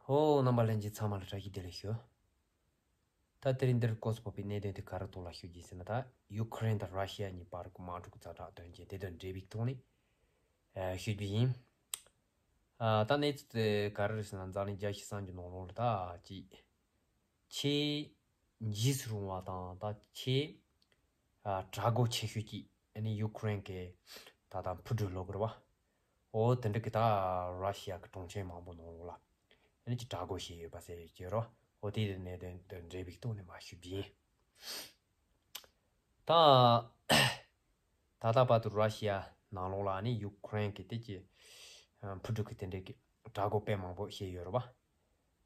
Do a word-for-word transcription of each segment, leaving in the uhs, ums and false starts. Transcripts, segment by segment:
ཧོ། རྣམ་པ་ལྷན་རྒྱས་ཚང་མ་ལ་བཀྲ་ཤིས་བདེ་ལེགས་ཞུ། ད་དེ་རིང་འདིར་སྐོར་སུ་ཕོག་པའི་གནད་དོན་དེ་ག་རེ་ཐོག་ལ་ཞུ་རྒྱུ་ཡིན་ཟེར་ན། ད་ཡུ་ཁུ་རེན་དང་ར་ཤི་ཡ་གཉིས་བར་གྱི་དམག་འཁྲུག་གི་ཛ་དྲག་དོན་རྐྱེན་དེ་དང་འབྲེལ་བའི་ཐོག་ནས་ཨ་ཞུ་རྒྱུ་ཡིན། ཨ་ད་གནས་ཚུལ་དེ་ག་རེ་རེད་ཟེར་ན། འཛམ་གླིང་རྒྱལ་སྤྱིའི་གསར་འགྱུར་ནང་ལོགས་ལ་ད་ཅིག་ཆེས་འཇིགས་སུ་རུང་བ་དང་ད་ཆེས་ཨ་དྲག་རྒོལ་ཆེ་ཤོས་ཀྱི་ཨ་ནི་ཡུ་ཁུ་རེན་གྱི་ད་ལྟ་འཕུར་གྲུ་ལབ་དགོས་རེད་བ། འོ་དེ་འདྲ་གི་ད་ར་ཤི་ཡ་གི་གྲོང་ཁྱེར་མང་པོ་ནང་ལོགས་ལ་ཨ་ནི་ཅིག་དྲག་རྒོལ་བྱས་ཡོད་པ་ཟེར་ཡོད་ཀྱི་རེད་བ། འོ་དེ་གནད་དོན་དང་འབྲེལ་བའི་ཐོག་ནས་མར་ཞུ་རྒྱུ་ཡིན། ད་ད་ལྟ་བར་དུ་ར་ཤི་ཡ་ནང་ལོགས་ལ་ནི་ཡུ་ཁུ་རེན་གྱི་དེ་གྱི་ཨ་འཕུར་གྲུ་གི་དེ་འདྲའི་གི་དྲག་རྒོལ་དཔེ་མང་པོ་བྱས་ཡོད་རེད་བ།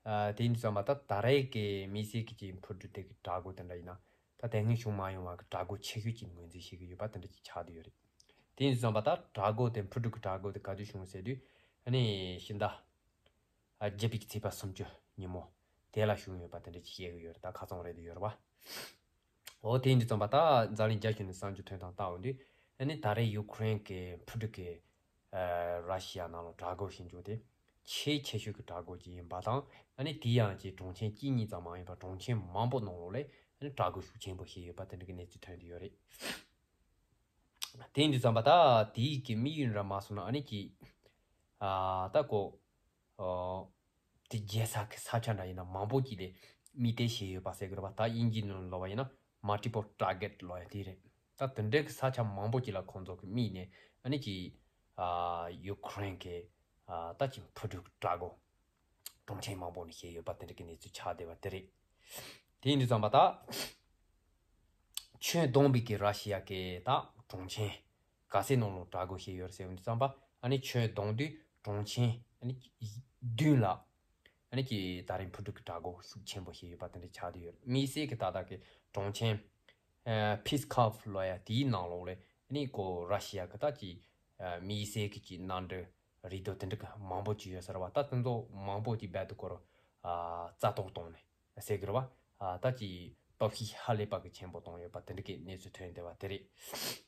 ཨ་དེ་ཡིན་དུས་ཙམ་པ་ད་ད་རེས་ཀྱི་དམིགས་བསལ་གྱི་ཅིག་འཕུར་གྲུ་དེ་གི་དྲག་རྒོལ་དེ་འདྲ་ཡིན་ན། ད་དེ་སྔོན་བྱུང་མ་མྱོང་བ་གི་དྲག་རྒོལ་ཆེ་ཤོས་ཅིག་ངོས་འཛིན་བྱེད་ཀྱི་ཡོད་པ་དེ་འདྲ་ཅིག་ཆགས་བསྡད་ཡོད་རེད། དེ་ཡིན་དུས་ཙམ་པ་ད་དྲག་རྒོལ་དེ་འཕུར་གྲུ་གི་དྲག་རྒོལ་དེ་ག་དུས་བྱུང་ཟེར་དུས། ཨ་ནི་ཕྱི་ཟླ་ཨ་བརྒྱད་པའི་ཚེས་པ་སུམ་ཅུ་ཉིན་མོ་དེ་ལ་བྱུང་ཡོད་པ་དེ་འདྲ་ཅིག་བཤད་ཀྱི་ཡོད་རེད། ད་ཁ་ཚང་རེད་དུ་ཡོད་རེད་བ། འོ་དེ་ཡིན་དུས་ཙམ་པ་ད་འཛམ་གླིང་རྒྱ་ཁྱོན་ནས་གསར་འགྱུར་ཐོན་སྟངས་ལྟ་འོང་དུས། ཨ་ནི་ད་རེས་ཡུ་ཁུ་རེན་གྱི་འཕུར་གྲུ་གིས་ཨ་ར་ཤི་ཡ་ནང་ལ་དྲག་རྒོལ་བྱེད་རྒྱུ་དེ་ཆེས་ཆེ་ཤོས་ཀྱི་དྲག་རྒོལ་ཅིག་ཡིན་པ་དང་། ཨ་ནི་དེ་ཡང་ཅིག་གྲོང་ཁྱེར་གཅིག་གཉིས་ཙམ་མ་ཡིན་པར་གྲོང་ཁྱེར་མང་པོ་ནང་ལོགས་ལ་ཨ་ནི་དྲག་རྒོལ་ཤུགས་ཆེན་པོ་བྱས་ཡོད་པ་དེ་འདྲ་གི་གནས་ཚུལ་ཐོན་བསྡད་ཡོད་རེད། དེ་ཡིན་དུས་ཙམ་པ་ད་དེའི་གི་དམིགས་ཡུལ་འདྲ་མ་སོང་ན། ཨ་ནི་ཅིག་ཨ་ད་ཀོ་ཨོ་དེ་རྒྱལ་ས་གི་ས་ཆ་འདྲ་ཡིན་ན་མང་པོ་ཅིག་ལ་དམིགས་གཏད་བྱས་ཡོད་པ་ཟེར་གི་རེད་བ། ད་དབྱིན་ཇིའི་ནང་ལབ་པ་ཡིན་ན་multiple target ལབ་ཡ་དེ་རེད། ད་དེ་འདྲའི་གི་ས་ཆ་མང་པོ་ཅིག་ལ་ཁོང་ཚོ་གི་དམིགས་ནས་ཨ་ནི་ཅིག་ཨ་ཡུ་ཁུ་རེན་གི་ཨ་ད་ཅིག་འཕུར་གྲུ་དྲག་རྒོལ་གྲོང་ཁྱེར་མང་པོ་ནས་བྱས་ཡོད་པ་དེ་འདྲ་གི་གནས་ཚུལ་ཆགས་བསྡད་པ་དེ་རེད། དེ་ཡིན་དུས་ཙམ་པ་ད་ཁྱོན་བསྡོམས་པའི་གི་ར་ཤི་ཡ་གི་ད་གྲོང་ཁྱེར་ག་ཚོད་ནང་ལ་དྲག་རྒོལ་བྱས་ཡོད་རེད་ཟེར་ཡོང་དུས་ཙམ་པ། ཨ་ནི་ཁྱོན་བསྡོམས་དུས་གྲོང་ཁྱེར་ཨ་ནི་བདུན་ལ་ཨ་ནི་ཀྱི་ད་རིང་འཕུར་གྲུ་གི་དྲག་རྒོལ་ཤུགས་ཆེན་པོ་བྱས་ཡོད་པ་དེ་འདྲ་ཆགས་བསྡད་ཡོད་རེད། དམིགས་བསལ་གི་ད་ལྟ་གི་གྲོང་ཁྱེར་ཨ་ཕིས་ཁོབ་ལབ་ཡ་དེའི་ནང་ལོགས་ལ་ཨ་ནི་ཀོ་ར་ཤི་ཡ་གི་ད་ཀྱི་ཨ་དམིགས་བསལ་གི་ཀྱི་མནའ་འབྲེལ་རེད་དོ་དེ་འདྲ་གི་མང་པོ་ཅིག་ཡོད་ས་རེད་བ། ད་དེ་ཚོ་མང་པོ་ཅིག་རྦད་དེ་ཀོ་ར་ཨ་རྩ་གཏོར་བཏང་ནས་ཟེར་གི་རེད་བ། ཨ་ད་ཀྱི་སྟོབས་ཤུགས་ཧ་ལས་པ་གི་ཆེན་པོ་བཏང་ཡོད་པ་དེ་འདྲ་གི་གནས་ཚུལ་ཐོན་བསྡད་པ་དེ་རེད།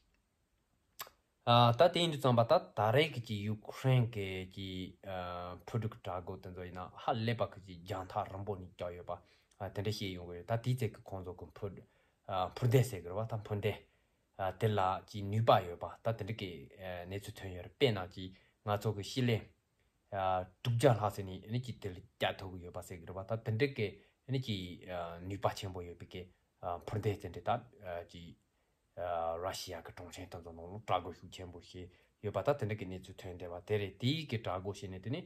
ཨ་ད་དེ་ཡིན་དུས་ཙམ་པ་ད་ད་རེས་ཀྱི་ཀྱི་ཡུ་ཁུ་རེན་གྱི་ཀྱི་ཨ་འཕུར་གྲུ་གི་དྲག་རྒོལ་དེ་ཚོ་ཡིན་ན་ཧ་ལས་པ་གི་ཀྱི་རྒྱང་ཐག་རིང་པོ་ནས་བརྒྱབ་ཡོད་པ། ཨ་དེ་འདྲ་བཤད་ཡོང་གི་ཡོད། ད་དེའི་ཚེ་གི་ཁོང་ཚོ་གི་འཕུར་ཨ་འཕུར་མདེལ་ཟེར་གི་རེད་བ། ད་འཕུར་མདེལ་ཨ་དེ་ལ་ཀྱི་ནུས་པ་ཡོད་པ་ད་དེ་འདྲ་གི་ཨ་གནས་ཚུལ་ཐོན་ཡོད་རེད། དཔེར་ན་ཀྱི་ང་ཚོ་གི་ཤི་ལེ་ཨ་དྲུག་བརྒྱ་ལྷག་ཙམ་ནས་ཨ་ནི་ཀྱི་དེ་ལ་བརྒྱབ་ཐུབ་གི་ཡོད་པ་ཟེར་གི་རེད་བ། ད་དེ་འདྲ་གི་ཨ་ནི་ཀྱི་ཨ་ནུས་པ་ཆེན་པོ་ཡོད་པའི་གི་ཨ་འཕུར་མདེལ་དེ་འདྲ་ད་ཨ་ཀྱི་ཨ་ར་ཤི་ཡ་གི་གྲོང་ཁྱེར་དེ་ཚོ་ནང་ལ་དྲག་རྒོལ་ཤུགས་ཆེན་པོ་བྱས་ཡོད་པ་ད་དེ་འདྲ་གི་གནས་ཚུལ་ཐོན་བསྡད་པ་དེ་རེད། དེའི་གི་དྲག་རྒོལ་བྱས་ནས་དེ་ནི་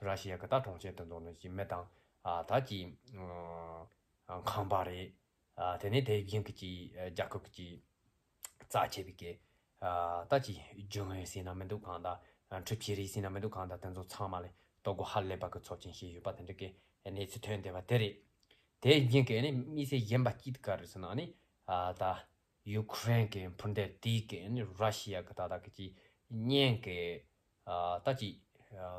ར་ཤི་ཡ་གི་ད་གྲོང་ཁྱེར་དེ་ཚོ་ནང་གི་མི་དང་ཨ་ད་ཀྱི་ཨ་ཁང་པ་རེད། ཨ་དེ་ནས་དེ་བཞིན་གི་ཀྱི་ཨ་རྒྱལ་ཁབ་ཀྱི་རྩ་ཆེ་བའི་གི་ཨ་ད་ཀྱི་རྒྱུ་དངོས་ཟེར་ན་མི་འདུག་གང་ལྟར་ཨ་འཕྲུལ་ཆས་རིགས་ཟེར་ན་མི་འདུག་གང་ལྟར་དེ་ཚོ་ཚང་མ་ལ་གཏོར་རྒོལ་ཧ་ལས་པ་གི་ཚབས་ཆེན་བྱས་ཡོད་པ་དེ་འདྲ་གི་གནས་ཚུལ་ཐོན་བསྡད་པ་དེ་རེད། དེ་བཞིན་གི་ཨ་ནི་དམིགས་བསལ་གཞན་པ་གཅིག་དེ་ག་རེ་ཟེར་ན། ཨ་ནི་ཨ་ད་ཡུ་ཁུ་རེན་གི་འཕུར་མདེལ་དེའི་གི་ཨ་ནི་ར་ཤི་ཡ་གི་ད་ལྟ་གི་ཀྱི་བརྙན་གི་ཨ་ད་ཀྱི་ཨ་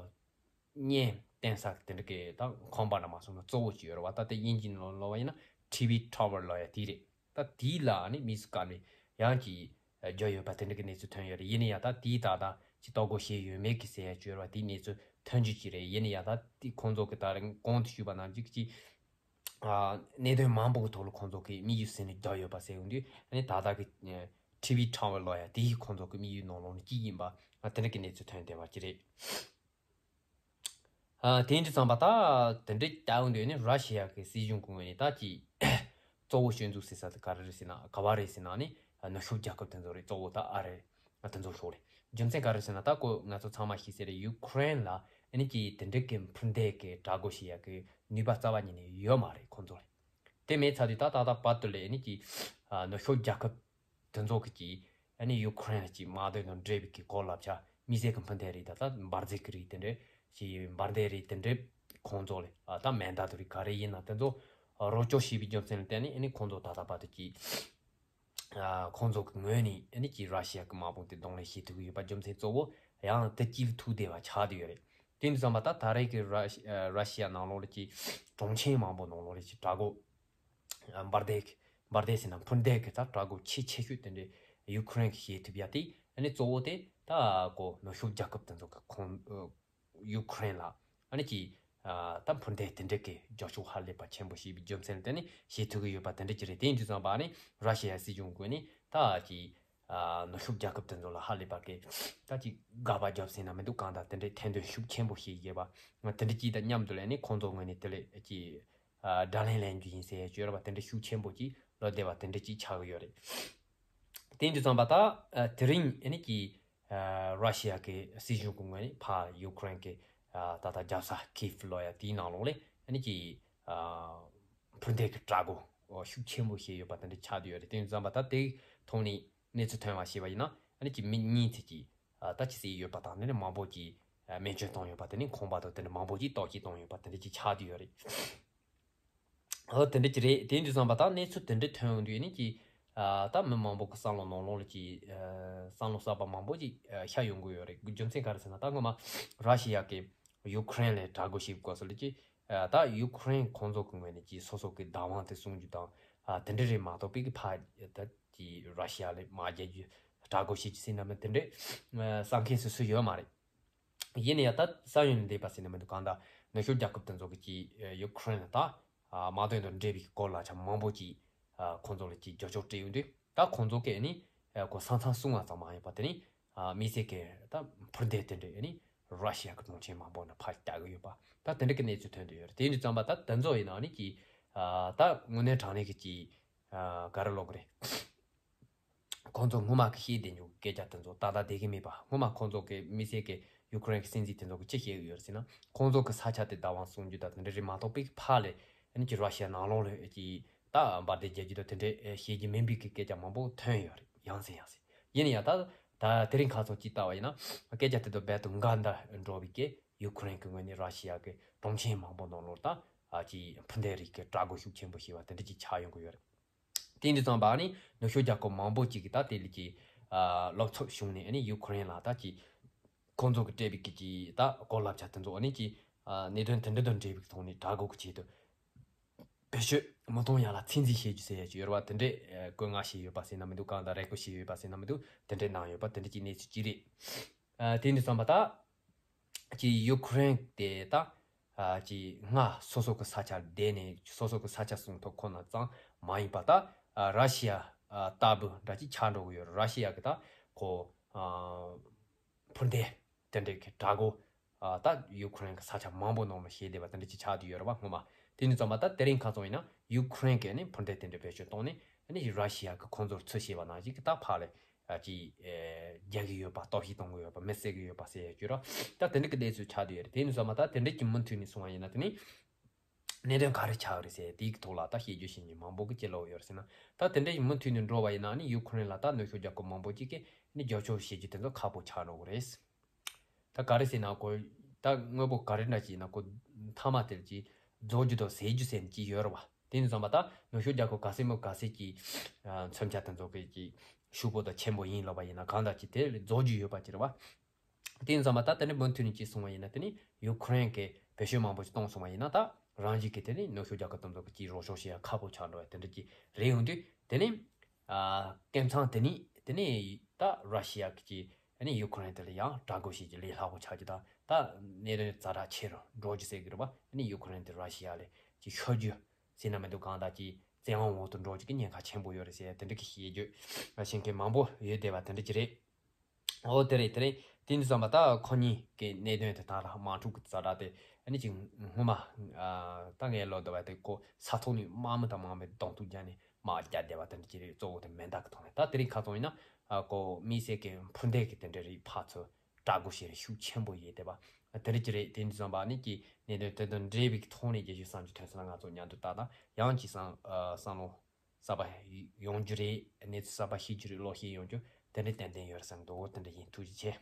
བརྙན་བསྟན་ས་དེ་འདྲ་གི་ད་ཁང་པ་འདྲ་མ་སོང་ན་གཙོ་བོ་ཅིག་ཡོད་རེད་བ། ད་དེ་དབྱིན་ཇིའི་ནང་ལབ་པ་ཡིན་ན་ཊི་ཝི་ཊ་ཝར་ལབ་ཡ་དེ་རེད། ད་དེའི་ལ་ཨ་ནི་དམིགས་སུ་བཀར་ནས་ཡང་ཀྱི་བརྒྱབ་ཡོད་པ་དེ་འདྲ་གི་གནས་ཚུལ་ཐོན་ཡོད་རེད། ཡིན་ན་ཡང་ད་དེའི་ད་ལྟ་ཅི་གཏོར་རྒོལ་བྱས་ཡོད་མེད་ཀྱི་ཟེར་ཡ་ཅིག་ཡོད་རེད་བ། དེའི་གནས་ཚུལ་ཐོན་རྒྱུ་ཅིག་རེད། ཡིན་ན་ཡང་ད་དེ་ཁོང་ཚོ་གི་ད་རིང་གོང་དུ་ཞུས་པ་ནང་བཞིན་གྱི་ཨ་གནད་དོན་མང་པོ་གི་ཐོག་ལ་ཁོང་ཚོ་གིས་དམིགས་ཡུལ་ཟིན་ནས་བརྒྱབ་ཡོད་པ་ཟེར་ཡོང་དུས། ཨ་ནི་ད་ལྟ་གི་ཨ་ཊི་ཝི་ཊ་ཝར་ལབ་ཡ་དེ་ཡིས་ཁོང་ཚོ་གི་དམིགས་ཡུལ་ནང་ལོགས་ནས་གཅིག་ཡིན་པ། ཨ་དེ་འདྲ་གི་གནས་ཚུལ་ཐོན་བསྡད་པ་ཅིག་རེད། ཨ་དེ་འདྲ་བསམ་པ་ད་དེ་འདྲ་ལྟ་ཡོང་དུས་ནི་ར་ཤི་ཡ་གི་སྲིད་གཞུང་གི་ངོས་ནས་ད་ཅི་གཙོ་བོ་སྐྱོན་འཛུགས་ཟེར་ས་དེ་ག་རེ་རེད་ཟེར་ན། ག་བ་རེད་ཟེར་ན། ནི་ནུབ་ཕྱོགས་རྒྱལ་ཁབ་དེ་ཚོ་རེད། གཙོ་བོ་ད་ཨ་རི་དེ་ཚོ་ཤོག་རེད། རྒྱུ་མཚན་ག་རེ་ཟེར་ན། ད་ཁོ་ང་ཚོ་ཚང་མ་ཤེས་གསལ་རེད། ཡུ་ཁུ་རེན་ལ་ཨ་ནི་ཅི་དེ་འདྲ་གི་འཕུར་མདེལ་གི་དྲག་རྒོལ་བྱེད་ཡ་གི་ནུས་པ་རྩ་བ་ཉིད་ནས་ཡོད་མ་རེད་ཁོང་ཚོ་ལ། དེ་མེད་ཚར་དུས་ད་ད་ལྟ་བར་དུ་ལ་ཨ་ནི་ཅི་ནུབ་ཕྱོགས་རྒྱལ་ཁབ་དེ་ཚོ་གི་ཅི་ཨ་ནི་ཡུ་ཁུ་རེན་ལ་ཅི་དམག་དོན་དང་འབྲེལ་བའི་གི་གོ་ལབ་ཆ་དམིགས་བསལ་གི་འཕུར་མདེལ་རིགས་ད་ལྟ་འབར་རྫས་གི་རིགས་དེ་འདྲ་ཅི་འབར་མདེལ་རིགས་དེ་འདྲ་ཁོང་ཚོ་ལ་ཨ་ད་མེ་མདའ་དེ་རིགས་ག་རེ་ཡིན་ན་དེ་ཚོ་རོགས་སྐྱོར་བྱས་པའི་རྒྱུ་མཚན་ལ་བརྟེན་ནས་ཨ་ནི་ཁོང་ཚོ་ད་ལྟ་བར་དུ་ཅི་ཨ་ཁོང་ཚོ་གི་ངོས་ནས་ཨ་ནི་ཅི་ར་ཤི་ཡ་གི་དམག་དཔུང་དེ་གདོང་ལེན་བྱེད་ཐུབ་ཀྱི་ཡོད་པ་རྒྱུ་མཚན་གཙོ་བོ་ཡང་དེ་གཅིག་ལ་ཐུག་བསྡད་པ་ཆགས་བསྡད་ཡོད་རེད། དེ་འདྲ་བསམ་པ་ད་ད་རེས་ཀྱི་ར་ཤི་ཨ་ར་ཤི་ཡ་ནང་ལོགས་ལ་ཅི་གྲོང་ཁྱེར་མང་པོ་ནང་ལོགས་ལ་ཅི་དྲག་རྒོལ་ཨ་འབར་མདེལ་གི་འབར་མདེལ་ཟེར་ན་འཕུར་མདེལ་གི་ད་དྲག་རྒོལ་ཆེས་ཆེ་ཤོས་དེ་འདྲ་ཡུ་ཁུ་རེན་གི་བྱེད་ཐུབ་ཡ་དེ་ཨ་ནི་གཙོ་བོ་དེ་ད་ཁོ་ནུབ་ཕྱོགས་རྒྱལ་ཁབ་དེ་ཚོ་གི་ཁོང་ཨ་ཡུ་ཁུ་རེན་ལ་ཨ་ནི་ཅི་ ཨ་ད་འཕུར་མདེལ་དེ་འདྲ་གི་རྒྱབ་ཕྱོགས་ཧ་ལས་པ་ཆེན་པོ་བྱས་པའི་རྒྱུ་མཚན་དེ་ནི་བྱེད་ཐུབ་ཀྱི་ཡོད་པ་དེ་འདྲ་ཅིག་རེད། དེ་ཡིན་དུས་ཙམ་པ་ནི་ར་ཤི་ཡ་སྲིད་གཞུང་གིས་ནི་ད་ཅིག་ཨ་ནུབ་ཕྱོགས་རྒྱལ་ཁབ་དེ་ཚོ་ལ་ཧ་ལས་པ་གི་ད་ཅིག་དགག་པ་རྒྱབ་ཟེར་ན་མི་འདུག་གང་ལྟར་དེ་འདྲའི་ཐེར་འདོན་ཤུགས་ཆེན་པོ་བྱས་ཡོད་པ། ང་དེ་འདྲ་ཅིག་དང་མཉམ་དུ་ལ་ནི་ཁོང་ཚོ་ངོས་ནས་དེ་ལས་ཅིག་ཨ་དགྲ་ལན་ལེན་རྒྱུ་ཡིན་ཟེར་ཡ་བརྗོད་ར་བ་དེ་འདྲ་ཤུགས་ཆེན་པོ་ཅིག་ལོག་བསྡད་པ་དེ་འདྲ་ཅིག་ཆགས་ཀྱི་ཡོད་རེད། དེ་ཡིན་དུས་ཙམ་པ་ད་ཨ་དེ་རིང་ཨ་ནི་ཀྱི་ཨ་ར་ཤི་ཡ་གི་སྲིད་གཞུང་གི་ངོས་ནས་ཕར་ཡུ་ཀེ་རེན་གི་ཨ་ད་ལྟ་རྒྱལ་ས་ཁིབ་ལོ་ཡ་དེའི་ནང་ལོགས་ལས་ཨ་ནི་ཀྱི་ཨ་འཕུར་མདེལ་གི་དྲག་པོ་ཤུགས་ཆེན་པོ་བྱས་ཡོད་པ་དེ་འདྲ་ཆགས་བསྡད་ཡོད་རེད། དེ་ཡིན་དུས་ཙམ་པ་ད་དེའི་ཐོག་ནས་གནས་ཚུལ་ཐོན་པ་ཞིག་བ་ཡིན་ན་ཨ་ནི་ཀྱི་མི་གཉིས་ཙམ་གྱིས་ཨ་ད་ཅི་ཟེར་ཡོད་པ་དང་དེ་ནས་མང་པོ་ཅིག་ཨ་རྨས་སྐྱོན་བཏང་ཡོད་པ་དེ་ནས་ཁང་པ་དང་དེ་འདྲ་མང་པོ་ཅིག་གཏོར་བཤིག་བཏང་ཡོད་པ་དེ་འདྲ་ཅིག་ཆགས་བསྡད་ཡོད་རེད། ཨོ་དེ་འདྲ་ཅིག་རེད། དེ་ཡིན་དུས་ཙམ་པ་ད་གནས་ཚུལ་དེ་འདྲ་ཐོན་ཡོང་དུས་ནི་ཀྱི་ཨ་ད་མི་མང་པོ་གི་བསམ་བློ་ནང་ལོགས་ལ་ཀྱི་ཨ་བསམ་བློ་གསར་པ་མང་པོ་ཅིག་ཨ་ཤར་ཡོང་གི་ཡོད་རེད། རྒྱུ་མཚན་ག་རེ་ཟེར་ན་ད་སྔོན་མ་ར་ཤི་ཡ་གི་ཡུ་ཀེ་རེན་ལ་དྲག་རྒོལ་བྱེད་སྐབས་སུ་ལ་ཀྱི་ཨ་ད་ཡུ་ཀེ་རེན་ཁོང་ཚོ་གི་ངོས་ནས་ཀྱི་སོ་སོ་གི་བདག་དབང་དེ་སྲུང་རྒྱུ་དང་ཨ་དེ་འདྲ་རེད་མ་གཏོགས་པའི་གི་ཕ་ད་ཀྱི་ར་ཤི་ཡ་ལ་དམག་རྒྱག་རྒྱུ་དྲག་རྒོལ་བྱེད་རྒྱུ་ཟེར་ན་མི་དེ་འདྲ་ཨ་བསམ་མཁན་སུ་སུ་ཡོད་མ་རེད། ཡིན་ན་ཡང་ད་ས་ཡོམ་འདས་པ་ཟེར་ན་མི་འདུག་གང་ལྟར་ནུབ་ཕྱོགས་རྒྱལ་ཁབ་དེ་ཚོ་གི་ཀྱི་ཡུ་ཀེ་རེན་ལ་ད་དམག་དོན་དང་འབྲེལ་བའི་གོ་ལག་ཆ་མང་པོ་ཅིག་ཁོང་ཚོ་ལ་ཀྱི་རྒྱབ་སྐྱོར་སྤྲད་ཡོང་དུས་ད་ཁོང་ཚོ་གི་ནི་ཁོ་ས་མཚམས་སྲུང་བ་ཙམ་མ་ཡིན་པ་དེ་ནི་དམིགས་བསལ་གྱི་ད་འཕུར་མདེལ་དེ་འདྲ་ནི་ར་ཤི་ཡ་གི་གྲོང་ཁྱེར་མང་པོ་ནང་ཕར་བཏང་གི་ཡོད་པ་ད་དེ་འདྲ་གི་གནས་ཚུལ་ཐོན་དུ་ཡོད་རེད། དེ་ཡིན་དུས་ཙམ་པ་ད་དེ་ཚོ་ཡིན་ན་ནི་ཀྱི་ད་དངོས་གནས་དྲང་གནས་ཀྱི་ཀྱི་ག་རེ་ལབ་དགོས་རེད། ཁོང་ཚོ་སྔོན་མ་གི་བཤད་བསྡད་མྱོང་སྐད་ཆ་དེ་ཚོ་ཏག་ཏག་བསྡད་ཀྱི་མེད་པ། སྔོན་མ་ཁོང་ཚོ་གི་དམིགས་བསལ་གྱི་ཡུ་ཀེ་རེན་གྱི་སྲིད་འཛིན་དེ་ཚོ་གི་ཅི་བཤད་ཀྱི་ཡོད་རེད་ཟེར་ན། ཁོང་ཚོ་གི་ས་ཆ་དེ་བདག་དབང་སྲུང་རྒྱུ་དང་དེ་འདྲ་རེད་མ་གཏོགས་པའི་ཕར་ལས་ཨ་ནི་ཀྱི་ར་ཤི་ཡ་ནང་ལོགས་ལ་ཀྱི་ད་འབར་མདེལ་རྒྱག་རྒྱུ་དང་དེ་འདྲ་བཤད་རྒྱུ་མིན་པའི་གི་སྐད་ཆ་མང་པོ་ཐོན་ཡོད་རེད། ཡང་སེ་ཡང་སེ། ཡིན་ན་ཡང་ད་ད་དེ་རིང་ཁ་སང་ཅིག་ལྟ་བ་ཡིན་ན་སྐད་ཆ་དེ་ཚོ་རྦད་དེ་འགལ་ཟླ་འགྲོ་བའི་གི་ཡུ་ཀེ་རེན་གི་ངོས་ནས་ར་ཤི་ཡ་གི་གྲོང་ཁྱེར་མང་པོ་ནང་ལོགས་ད་ཨ་ཀྱི་འཕུར་མདེལ་རིགས་ཀྱི་དྲག་རྒོལ་ཤུགས་ཆེན་པོ་བྱས་པ་དེ་འདྲ་ཅིག་ཆགས་ཡོང་གི་ཡོད་རེད། དེ་འདི་ཙམ་པ་ནི་ནུབ་ཕྱོགས་རྒྱལ་ཁབ་མང་པོ་ཅིག་གིས་ད་དེ་ལ་ཀྱི་ཨ་སློབ་ཚོགས་བྱུང་ནས་ཨ་ནི་ཡུ་ཀེ་རེན་ལ་ད་ཀྱི་ཁོང་ཚོ་གི་སྤྲད་པའི་ཀྱི་ཀྱི་ད་གོ་ལག་ཆ་དེ་ཚོ་ཨ་ནི་ཀྱི་ཨ་གནད་དོན་དེ་འདྲ་དང་འབྲེལ་བའི་ཐོག་ནས་དྲག་རྒོལ་གྱི་ཆེད་དུ་བེད་སྤྱོད་མི་གཏོང་ཡ་ལ་ཚད་འཛིན་བྱེད་རྒྱུ་ཟེར་ཡ་ཅིག་ཡོད་རེད་བ། དེ་འདྲས་ཨ་བཀོད་མངགས་བྱས་ཡོད་པ་ཟེར་ན་མི་འདུག་གང་ལྟར་རེ་སྐུལ་བྱས་ཡོད་པ་ཟེར་ན་མི་འདུག་དེ་འདྲས་གནང་ཡོད་པ་དེ་འདྲས་ཀྱི་གནས་ཚུལ་ཅིག་རེད། ཨ་དེ་འདི་ཙམ་པ་ད། ཀྱི་ཡུ་ཀེ་རེན་དེ་ད་ཨ་ཀྱི་སྔ་སོ་སོ་གི་ས་ཆར་བསྡད་ནས་སོ་སོ་གི་ས་ཆ་སྲུང་ཐུབ་ཁོ་ན་ཙང་མ་ཡིན་པ་ད་ཨ་ར་ཤི་ཡ་ཨ་ལྟ་བུ་འདྲ་ཅིག་ཆགས་འགྲོ་གི་ཡོད་རེད། ར་ཤི་ཡ་གི་ད་ཁོ་ཨ་འཕུར་མདེལ་དེ་འདྲའི་གི་དྲག་རྒོལ་ཨ་ད་ཡུ་ཀེ་རེན་གི་ས་ཆ་མང་པོ་ནང་ལ་བྱས་བསྡད་པ་དེ་འདྲ་ཅིག་ཆགས་བསྡད་ཡོད་རེད་བ། སྔོན་མ་དེ་ནི་ཙམ་པ་ད་དེ་རིང་ཁ་སང་ཡིན་ན་ཡུ་ཀེ་རེན་གི་ནི་འཕུར་མདེལ་དེ་འདྲ་བེད་སྤྱོད་བཏང་ནས་ནི་ར་ཤི་ཡ་གི་ཁོང་ཚོར་ཚུར་བྱས་པ་ནང་བཞིན་གི་ད་ཕར་ལ། ཨ་ཅིག་ཨེ་རྒྱག་གི་ཡོད་པ། གཏོར་བཤིག་གཏོང་གི་ཡོད་པ། མེ་བསད་གི་ཡོད་པ་ཟེར་ཡ་ཅིག་ར། ད་དེ་འདྲ་གི་གནས་ཚུལ་ཆགས་བསྡད་ཡོད་རེད། དེ་ཡིན་དུས་ཙམ་པ་ད་དེ་འདྲ་གི་མུ་མཐུད་ནས་སོང་བ་ཡིན་ན་དེ་ནི་གནད་དོན་ག་རེ་ཆགས་ཡོད་རེད་ཟེར་དེའི་ཐོག་ལ་ད་བཤད་རྒྱུ་བཤད་མཁན་མང་པོ་གི་ཅི་ལབ་ཡོད་རེད་ཟེར་ན། ད་དེ་འདྲ་གི་མུ་མཐུད་ནས་འགྲོ་བ་ཡིན་ན་ནི་ཡུ་ཁུ་རེན་ལ་ད་ནུབ་ཕྱོགས་རྒྱལ་ཁབ་མང་པོ་ཅིག་གིས་ནི་རྒྱབ་སྐྱོར་བྱེད་རྒྱུ་དེ་ཚོ་ཁག་པོ་ཆགས་འགྲོ་གི་རེད། ད་ག་རེ་ཟེར་ན་ཁོ་ད་དངོས་པོ་ག་རེ་འདྲ་ཅིག་ཡིན་ན་ཁོ་མཐའ་མ་དེར་ཅིག་རྫོགས་རྒྱུ་དང་ཟད་རྒྱུ་ཟེར་ནས་ཅིག་ཡོད་རེད་བ། དེ་ནི་བསམ་པ་ད་ནུབ་ཕྱོགས་རྒྱལ་ཁབ་ག་ཚད་མོ་ག་ཚད་ཀྱི་ཨ་མཚོན་ཆ་དེ་ཚོ་གི་ཀྱི་ཤུགས་པོ་དང་ཆེན་པོ་ཡིན་ལབ་པ་ཡིན་ན་གང་ལྟར་ཅིག་དེ་རྫོགས་རྒྱུ་ཡོད་པ་ཅིག་རེད་བ། དེ་ནི་བསམ་པ་ད་དེ་ནི་མུ་མཐུད་ནས་ཅིག་སོང་བ་ཡིན་ན་དེ་ནི་ཡུ་ཁུ་རེན་གྱི་བེད་སྤྱོད་མང་པོ་ཅིག་གཏོང་སོང་བ་ཡིན་ན་ད་རང་བཞིན་གྱི་དེ་ནི་ནུབ་ཕྱོགས་རྒྱལ་ཁབ་དེ་ཚོ་གི་ཅིག་རོགས་སྐྱོར་བྱེད་ཡ་ཁག་པོ་ཆགས་འགྲོ་བ་དེ་འདྲ་ཅིག་རེད། ཡོང་དུས་དེ་ནི། ཨ་སྐབས་མཚམས་དེ་ནི་དེ་ནི་ད་ར་ཤི་ཡ་གི་ཨ་ནི་ཡུ་ཁུ་རེན་དེ་ལ་ཡང་དྲག་རྒོལ་བྱེད་ཀྱི་ལས་སླ་པོ་ཆགས་ཀྱི་དང་ད་གནད་དོན་ཛ་དྲག་ཆེ་རུ་འགྲོ་རྒྱུ་ཟེར་གི་རེད་བ། ཨ་ནི་ཡུ་ཁུ་རེན་དེ་ར་ཤི་ཡ་ལས་ཀྱི་ཤོར་རྒྱུ་ཟེར་ན་མི་འདུག་གང་ལྟར་གྱི་བཙན་དབང་འོག་ཏུ་འགྲོ་རྒྱུ་གི་ཉེན་ཁ་ཆེན་པོ་ཡོད་རེད་ཟེར་དེ་འདྲ་གི་བཤད་རྒྱུ་བཤད་མཁན་མང་པོ་ཡོད་བསྡད་པ་དེ་འདྲ་ཅིག་རེད། ཨོ་དེ་རེད་དེ་རེད། དེ་འདྲ་བསམ་པ་ད་ཁོ་གཉིས་ཀྱི་གནད་དོན་དེ་དག་ལ་དམག་འཁྲུག་གི་ཛ་དྲག་དེ་ཨ་ནི་ཅིག་སྔོན་མ་ཨ་ད་ངས་ལབ་བསྡད་པ་དེ་ཁོ་ས་ཐོག་ནས་དམག་མི་དང་དམག་མི་གདོང་ཐུག་རྒྱག་ནས། དམག་རྒྱག་བསྡད་པ་དེ་འདྲ་ཅིག་རེད། གཙོ་བོ་དེ་མེ་མདའ་གི་ཐོག་ནས། ད་དེ་རིང་ཁ་སང་ཡིན་ན་ཨ་ཁོ་དམིགས་བསལ་གྱི་འཕུར་མདེལ་གྱི་དེ་འདྲ་རིགས་ཕར་ཚུར་དྲག་རྒོལ་བྱེད་རིགས་ཤུགས་ཆེན་པོ་ཡོད་བསྡད་པ་དེ་འདྲ་ཅིག་རེད། དེ་འདྲ་བསམ་པ་ནི་ཀྱི་གནད་དོན་དེ་དང་འབྲེལ་བའི་ཐོག་ནས་རྒྱལ་སྤྱིའི་གསར་འགྱུར་ཐོན་སོང་ན་ང་ཚོ་མཉམ་དུ་ལྟ་དང་། ཡང་ཅིག་བསམ་ཨ་བསམ་བློ་གསར་པ་ཡོང་རྒྱུ་རེད། གནས་ཚུལ་གསར་པ་ཤེས་རྒྱུ་རེད། བློ་ཤེས་ཡོང་རྒྱུ་དེ་འདྲ་ཏན་ཏན་ཡོད་རེད་བསམ་འདུག་དེ་འདྲ་ཡིན། ཐུགས་རྗེ་ཆེ།